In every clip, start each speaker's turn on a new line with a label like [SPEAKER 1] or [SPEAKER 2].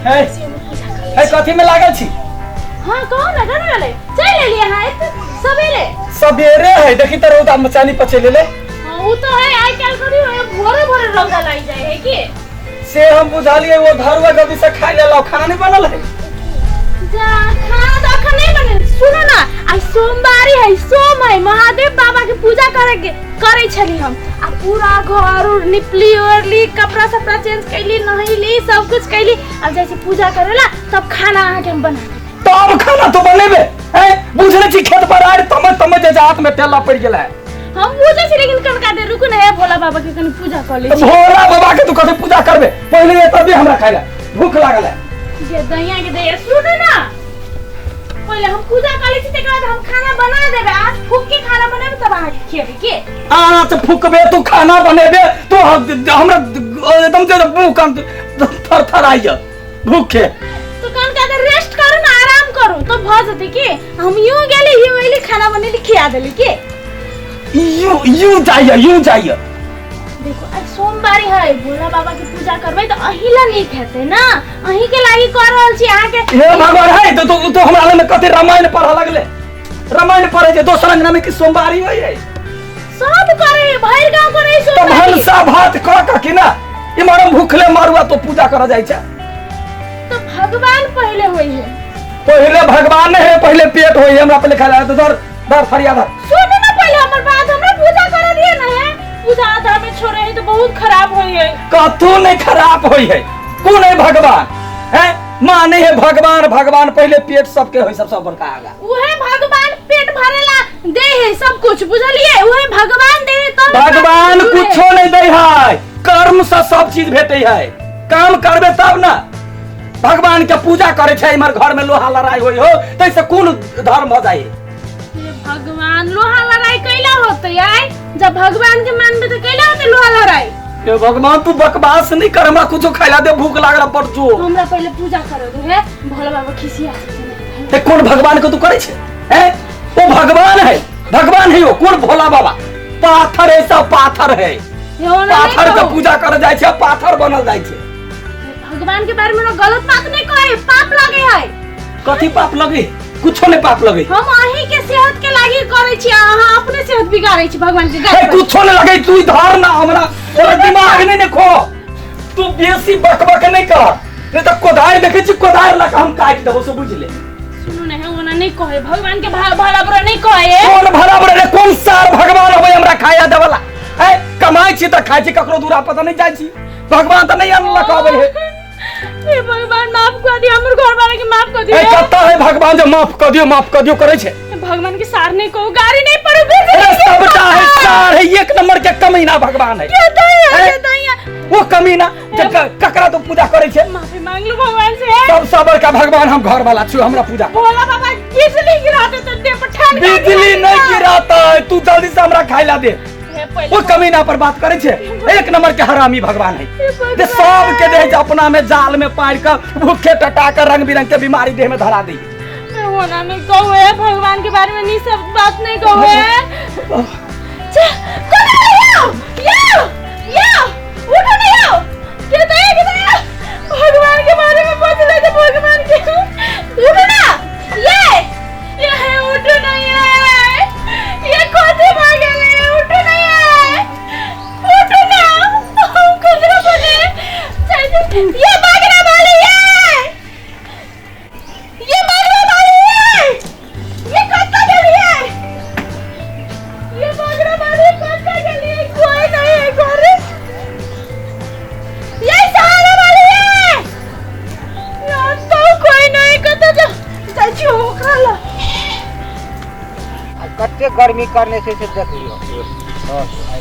[SPEAKER 1] ए ए कथी में लागल छी?
[SPEAKER 2] हाँ, कहू ना, कहाँ गेलै? चलि एलियै अहाँ एते सबेरे।
[SPEAKER 1] सबेरे है, देखी त रौदा में चानी पचे लेले।
[SPEAKER 2] हाँ, उ तो है, आइ काल्हि करी होय भोरे भोरे रौदा लागि जाइ है की।
[SPEAKER 1] से हम बुझलिए वो धरुआ जल्दी से खाइ लेलौ, खाना नहीं बनल है।
[SPEAKER 2] जा खाना तो अखन नहीं बनल। सुनो ना, आइ सोमवारी है, सोम है, महादेव बाबा के पूजा करे के करे छली हम। आ पूरा घर उर निपली ओरली, कपड़ा सपड़ा चेंज कैली, नहैली, सब कुछ कैली। अब जाइ छी पूजा करेला, तब खाना अहाँ के हम बना देब।
[SPEAKER 1] तब खाना तो बनेबे हैं? बुझले छी खेत पर आड़ तमे तमे जे हाथ में तेला पड़ गेल है।
[SPEAKER 2] हम बुझै छी, लेकिन कनका देर रुकू ना, हे भोला बाबा के कनी पूजा कर लै छी।
[SPEAKER 1] भोला बाबा के तू कथी पूजा करबे? पहले ये तभी हमरा खाइ ला भूख लागल है।
[SPEAKER 2] जे दैया के दैया, सुनू ना, पहिले हम पूजा कर लै छी, तकर बाद हम खाना बना देबै। आज फूक के खाना बनेबै तब अहाँ के खियेबै के।
[SPEAKER 1] आँच फूकबे तू खाना बनेबे तो हमरा एकदम जे मुंह कान थर थर आई भूखे।
[SPEAKER 2] तो कनका देर रेस्ट करू ना, आराम करू तो भ जेतै की। हम यूं गेली यूं एली, खाना बनेली खिया देली की।
[SPEAKER 1] यूं यूं जाइए यूं जाइए।
[SPEAKER 2] देखो आज सोमवारी है, भोला बाबा के पूजा करबै तो अही ला नीक हेतै ना, अही के लागि कर रहल छी अहाँ के।
[SPEAKER 1] हे भगवान है तो तो, तो हमरा लग कथी रामायण पढ़ लगले? रामायण पढ़े जे दोसर अंगना में की सोमवारी होई है?
[SPEAKER 2] सब करे है, भरि गांव करे है
[SPEAKER 1] तो
[SPEAKER 2] सोमवारी।
[SPEAKER 1] भनसा भात क क कि ना इमर भूखले मरुआ तो पूजा कर जाय छै।
[SPEAKER 2] तो भगवान पहले होई है।
[SPEAKER 1] पहले भगवान है, पहले पेट होई है। हमरा पहले खा तो धर धर फरिया धर।
[SPEAKER 2] सुन ना पहले हमर बात, हमरा पूजा कर दिए ना है। पूजा आधा में छोड़े है तो बहुत खराब होई है।
[SPEAKER 1] कथू नहीं खराब होई है। कौन है भगवान है? माने है भगवान, भगवान पहले पेट सबके होई, सबसे बड़का आगा।
[SPEAKER 2] उहे भगवान पेट भरेला दे है सब कुछ, बुझलिए? उहे भगवान दे है तब
[SPEAKER 1] भगवान कुछो नहीं दे है, कर्म से सब चीज भेटे है। काम करबे तब ना भगवान के पूजा करे छै। इमहर घर में लोहा लड़ाई होई हो तैसे कोन धर्म हो जाई?
[SPEAKER 2] हे भगवान, लोहा लड़ाई कैला होते आय? जब भगवान के मानबे तो कैला होते लोहा लड़ाई?
[SPEAKER 1] हे भगवान, तू बकवास नहीं कर, हमरा कुछो खाइला दे, भूख लागल बड़ जोर।
[SPEAKER 2] हमरा पहले पूजा करो दे हे, भोला बाबा खिसिया छथिन।
[SPEAKER 1] ते कोन भगवान के तू करे छै? हैं? ओ भगवान है, भगवान है वो। कोन भोला बाबा? पाथर है, सब पाथर है। पाथर के पूजा कर जाय छै, पाथर बनल जाय छै।
[SPEAKER 2] भगवान के बारे में गलत बात नहीं कहे, पाप लगे है।
[SPEAKER 1] कथी पाप लगे? कुछो नहीं पाप लगे।
[SPEAKER 2] हम अही के सेहत के लागी करे छी, अहाँ अपने सेहत बिगाड़े छी भगवान के गाली।
[SPEAKER 1] कुछो नहीं लगे, तू इधर ना हमरा तोरा दिमाग नहीं देखो। तू बेसी बकबक नहीं कर, नहीं तो कोदार देखे छी, कोदार लगा हम काट देबो से बुझ ले।
[SPEAKER 2] सुनू नहीं, ओना नहीं कहे भगवान के भला बुरा नहीं कहे।
[SPEAKER 1] कौन भला बुरा रे? कौन सार भगवान होबे हमरा खाया देवला? ए कमाई छी त खाई छी, ककरो दूरा पता नहीं जाय छी। भगवान त नहीं अनलक आबै है।
[SPEAKER 2] हे भगवान माफ कर दियो, हमर घर वाला के माफ कर दियो।
[SPEAKER 1] ए कत्ता है भगवान जो माफ कर दियो, माफ कर दियो करे छे?
[SPEAKER 2] भगवान के सार नहीं कहू, गाड़ी नहीं पड़ो, बिजली
[SPEAKER 1] अरे सबटा है सार है, एक नंबर के कमीना भगवान है।
[SPEAKER 2] के दैया, के दैया।
[SPEAKER 1] वो कमीना ककरा तो पूजा करे छे?
[SPEAKER 2] माफी मांग लू भगवान से।
[SPEAKER 1] सबसे बड़का भगवान हम घर वाला छी, हमरा पूजा।
[SPEAKER 2] भोला बाबा बिजली गिराते तो देह पर ठंड
[SPEAKER 1] बिजली नहीं गिराता है, तू जल्दी से हमरा खाइला दे। वो कमीना पर बात करे छे, एक नंबर के हरामी भगवान है। जे सब के देह अपना में जाल में पार कर भूखे टटा कर रंग बिरंग के बीमारी देह में धरा दी।
[SPEAKER 2] होना नहीं कहू है भगवान के बारे में नहीं सब बात नहीं कहू है। भगवान के बारे में पूछ ले तो भगवान के उठो ना, ये है उठो ना, ये कथी भऽ गेलै? उठो ना, ये उठो ना, हम ककरो बने ये बगरा वाली, ये बगरा वाली, ये कत्ता गेली है? ये बगरा वाली कत्ता गेली? कोई नहीं है घर। ये सहारा वाली है यार, तो कोई नहीं, कत्ता जा जाइ छी ओकरा ला।
[SPEAKER 3] कते गर्मी करने छै से देख लियौ।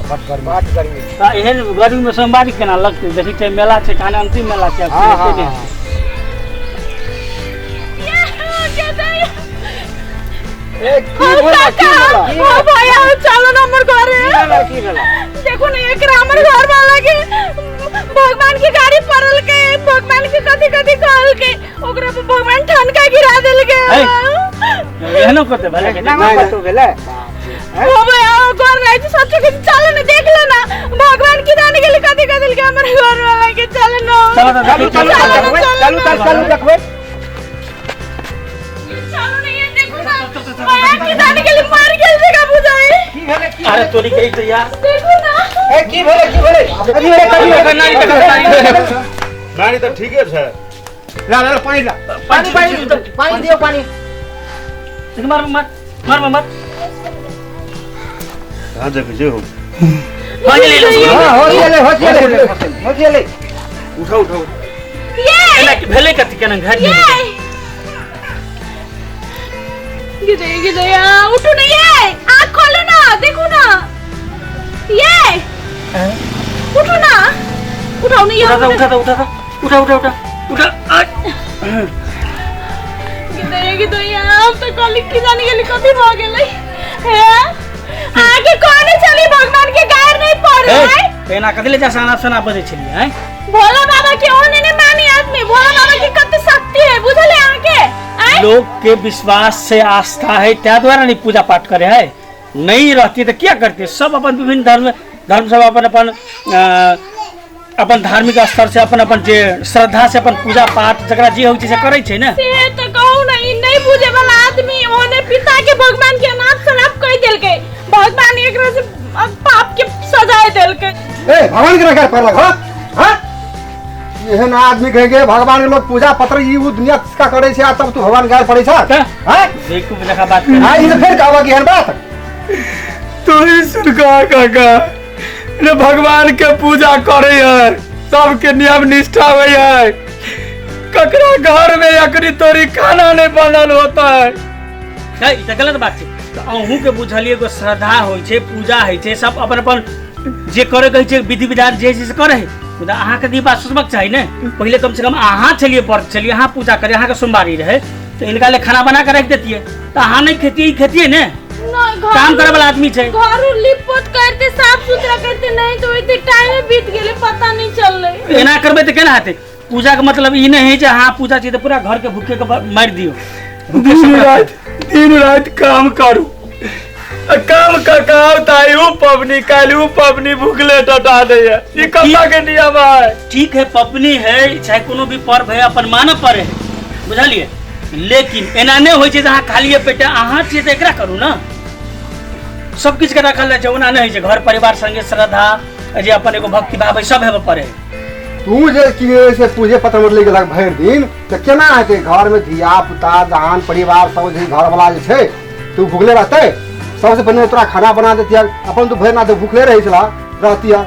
[SPEAKER 3] बड गर्मी, बड गर्मी।
[SPEAKER 4] तऽ एहन गर्मी में सोमवारी केना लगतै? देखै छियै मेला छै, खाना अंतिम मेला छै।
[SPEAKER 3] हाँ, हाँ, हाँ। ए की भेला, की भेला?
[SPEAKER 2] ओ भैया चलो ना हमर घरे।
[SPEAKER 3] की भेला, की भेला?
[SPEAKER 2] देखो ना एकरा हमर घर वाला के भगवान के गाड़ी पड़ल के, भगवान के कथी कथी कहल के, ओकरा पर भगवान ठनका गिरा देल के।
[SPEAKER 4] एहनो करते भले के
[SPEAKER 3] एना कतौ भेलै? छै हैं?
[SPEAKER 2] ओ भैया घर रहै छै सच्चो के चलो ने देख लो ना भगवान की दान के लिए कथी कर देलकै हमर घर वाला के। चलो ना
[SPEAKER 4] चलो तऽ
[SPEAKER 3] चलू चलू
[SPEAKER 2] चलो,
[SPEAKER 3] देखबै
[SPEAKER 2] चलो,
[SPEAKER 3] चलू चलू चलू देखबै।
[SPEAKER 2] चलो ने ये देखो ना भैया की दान के लिए मर गेल छै का बुझाई।
[SPEAKER 3] की भेलै की
[SPEAKER 4] अरे तोरी के तऽ यार
[SPEAKER 2] देखो ना।
[SPEAKER 3] ए की भेलै की भेलै कथी भेलै कथी भेलै?
[SPEAKER 4] नानी तऽ
[SPEAKER 5] नानी तऽ ठीके छै।
[SPEAKER 3] ला ला पानी ला पानी पानी पानी दियौ पानी।
[SPEAKER 4] मार मार मार मार।
[SPEAKER 5] कहाँ देखै छै हो?
[SPEAKER 4] पानी ले लो।
[SPEAKER 3] हां हो गेलै हो गेलै हो गेलै।
[SPEAKER 5] उठाउ उठाउ।
[SPEAKER 2] ये
[SPEAKER 4] एना भेलै कथी केना घट
[SPEAKER 2] ये गिरे गिरे उठो ना ये आँख खोलो ना देखो ना ये उठो ना उठाओ ना ये
[SPEAKER 4] उठा उठा उठा उठा उठा उठा उठा।
[SPEAKER 2] गिरे गिरे हम तो कल की जाने गेली कथी भ गेलै हे आगे कोने चली भगवान के गायर नहीं पड़े है।
[SPEAKER 4] एना कथी ले जा सना सना बजै छलियै हैं?
[SPEAKER 2] भोला बाबा के ओने ने मानी आदमी भोला बाबा की कते शक्ति है बुझले आके।
[SPEAKER 4] लोग के विश्वास से आस्था है त्या द्वारा नहीं पूजा पाठ करे है, नहीं रहती तो क्या करते? सब अपन विभिन्न धर्म धर्म सब अपन अपन अपन धार्मिक स्तर से अपन अपन जे श्रद्धा से अपन पूजा पाठ जकरा जे होइ छै से करै छै ने।
[SPEAKER 2] से तो कहू ना ई नहीं बुझे वाला आदमी ओने पिता के भगवान के अनाप शनाप कह देलकै भगवान एकरा से पाप के सजाए देलकै।
[SPEAKER 6] ए भगवान के रखा पर लग। हां हां एहन आदमी कहे के भगवान के लोग पूजा पत्र ई उ दुनिया का करे छै आ तब तू भगवान गाय पड़ै छ हैं?
[SPEAKER 4] बेवकूफ जकाँ बात
[SPEAKER 6] हां ई फेर कहबा की एहन बात
[SPEAKER 1] तू ही सुन काका रे भगवान के पूजा करे है सबके नियम निष्ठा होय है ककरा घर में अकरी तोरी खाना नहीं बनल होता है।
[SPEAKER 4] नहीं ई तऽ गलत बात छै। तऽ अहूँ के बुझलियै एगो श्रद्धा होइ छै पूजा होइ छै सब अपन अपन जे करे कहै छै विधि विधान जे छै से करे है मुदा अहाँके ई बात सोचबाक चाही ने। पहिले कम से कम अहाँ छलियै व्रत छलियै अहाँ पूजा करियै अहाँके सोमवारी रहै तऽ हिनका ले खाना बना के राखि देतियै तऽ अहाँ नहि खेतियै ई खेतियै ने। काम करे वाला आदमी छै
[SPEAKER 2] घर लिप पोत करते साफ सुथरा करते नहीं तो इतने टाइम बीत गेलै पता नहीं चललै।
[SPEAKER 4] एना करबै तऽ केना हेतै? पूजा के मतलब ई नहीं है जे अहाँ पूजा छी तऽ पूरा घर के भूखे के मारि दियौ।
[SPEAKER 1] दिन राति काम करू काम कर ताई उ पबनी काल्हि उ पबनी भूखले टटा दैया ई कत्ता के नियम है?
[SPEAKER 4] ठीक है पबनी है चाहे कोनो भी पर्व है अपन मानऽ पड़े है बुझलियै। लेकिन एना नहि होइ छै जे अहाँ खालिए पेटे अहाँ छियै तऽ एकरा करू ने सब किछु के रखल जाइ छै ओना नहि होइ छै। घर परिवार संगे श्रद्धा जे अपन एगो भक्ति भाव है सब हेबऽ पड़े है।
[SPEAKER 6] तू जे की से पूजे पत्र में ले गेलक भरि दिन तऽ केना हेतै? घर में धिया पुता जहान परिवार सब जे घर वाला जे छै तू भुखले रहतै? सबसे पहिने तोरा खाना बना देतियै अपन तू भरि ना तऽ भुखले रहै छला रहतियै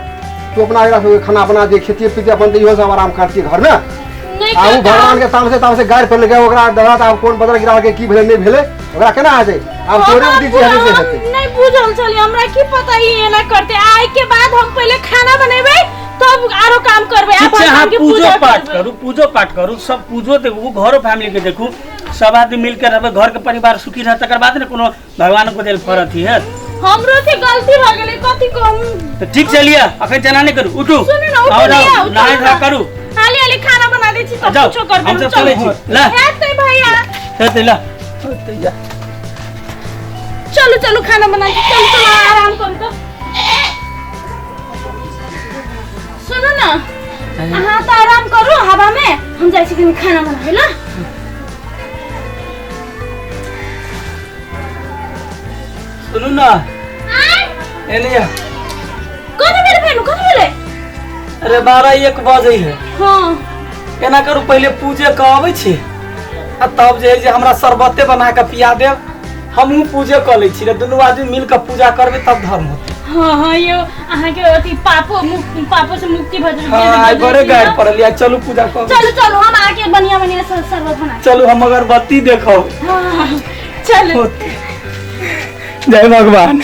[SPEAKER 6] तू अपना एकरा सबके खाना बना दे खेतिए पीतिए अपन तऽ इहो सब आराम करतियै घर में। आ उ भगवान के तामसे तामसे गारि पड़ि गेलै ओकरा दादा आब कोन बदल गिरा के की भेलै नहि भेलै ओकरा केना हेतै? आब तोरे बुद्धि जे हेतै से हेतै।
[SPEAKER 2] नहीं बुझल छलियै हमरा की पता ई एना करते। आइ के बाद हम पहिले खाना बनेबै तब आरो काम करबै।
[SPEAKER 4] ठीक छै अहाँ पूजो पाठ करू पूजो पाठ करू सब पूजो देखू घरो फैमिली के देखू सब आदमी मिलके रहबै घर के परिवार सुखी रहत तकर बाद ने कोनो भगवान को देल फरत ही है।
[SPEAKER 2] हमरो से गलती भ गेलै कथी कहू।
[SPEAKER 4] तऽ ठीक छै लिअ अखन जना नहि करू उठू
[SPEAKER 2] सुनू ना उठू लिअ
[SPEAKER 4] नहाय धोआ करू
[SPEAKER 2] हाली हाली खाना बना दै छी सब कुछो कर
[SPEAKER 4] हम सब चलै छी ला
[SPEAKER 2] हेतै भैया
[SPEAKER 4] हेतै ला
[SPEAKER 2] चलू चलू खाना बना चलू चलू आराम करू तऽ। सुनू ना अहाँ तऽ आराम करू हवा में हम जाइ छी कनि खाना बनाबै ला।
[SPEAKER 1] सुनू ना एने
[SPEAKER 2] कथी भेलै फेनु कथी भेलै?
[SPEAKER 1] अरे 12-1 बजै है।
[SPEAKER 2] हाँ
[SPEAKER 1] एना करू पहिले पूजे कऽ अबै छी आ तब जे है जे हमरा शरबते बना के पिया देब हमहूँ पूजे कऽ लै छी रे दुनू आदमी मिल कऽ पूजा करबै तब धर्म होतै।
[SPEAKER 2] हाँ हाँ यो अहाँ के अथी पापो मुक्ति पापो से मुक्ति भऽ जेतै।
[SPEAKER 1] हाँ आइ बड़े गारि पड़ल या चलू पूजा कऽ
[SPEAKER 2] चलू चलू हम अहाँके बढ़िया बढ़िया शरबत बना
[SPEAKER 1] चलू हम अगरबत्ती देखब।
[SPEAKER 2] हाँ चलू
[SPEAKER 1] जय भगवान।